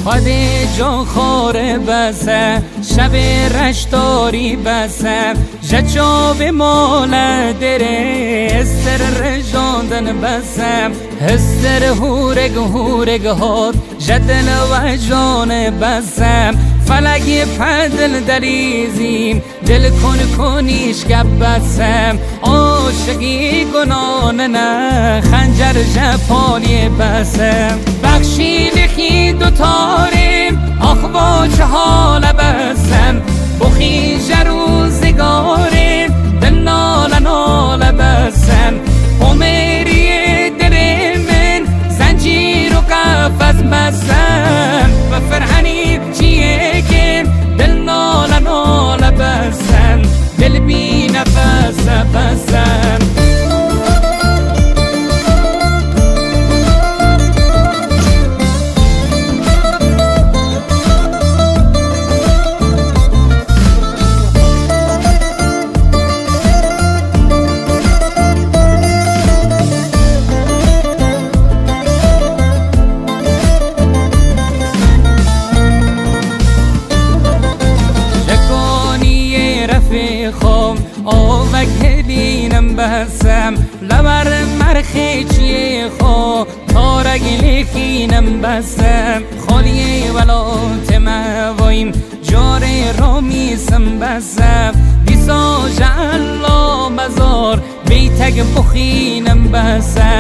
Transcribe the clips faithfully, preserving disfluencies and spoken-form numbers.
Xwedê can xore bes e, şevê reştarî bes e, ji çavê male derê, histir rijandin bes e, histir hûrek hûrek hat, ji dil wejan bes e, felekê pedil delîzî, dil kun kunîşke bes e, aşiqî gunan ne, xencer ji paliyê bes e. Bexşî lixî dutarê, axva çi hale bes e, buxî jer û zigarê, dil nale nale bes e, Omeriyê dilê min, zencîr û qefes bes e, bi firhenî çiyekê, dil nale nale bes e, dil bî nefes e bes e. Ji koniyê refê xwe, ovek hêdînim bes e, li ber merxê çiyê xwe, tarek lêxînim bes e, xaliyê welatê me vayîm, carê ramîsim bes e, dîsa ji ela mezar, bêtek bixînim bes e,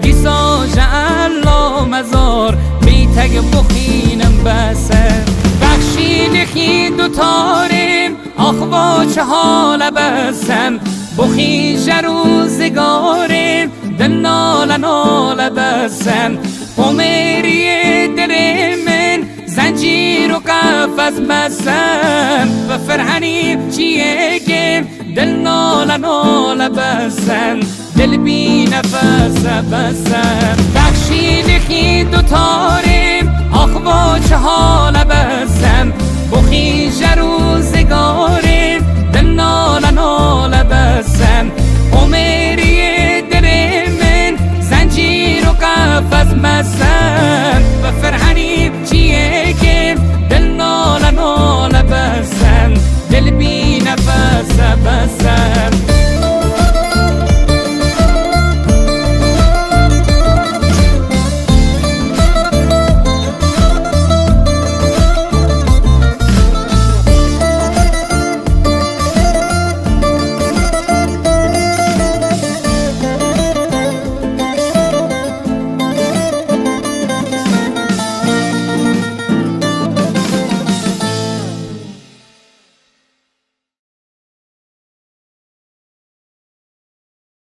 dîsa ji ela mezar, bêtek bixînim bes e. Bexşî lixî dutarê, axva çi hale bes e, buxî jer û zigarê, dil nale nale bes e, Omeriyê dilê min, zencîr û qefes bes e, bi firhenî çiyekê, dil nale nale bes e, dil bî nefes e bes e.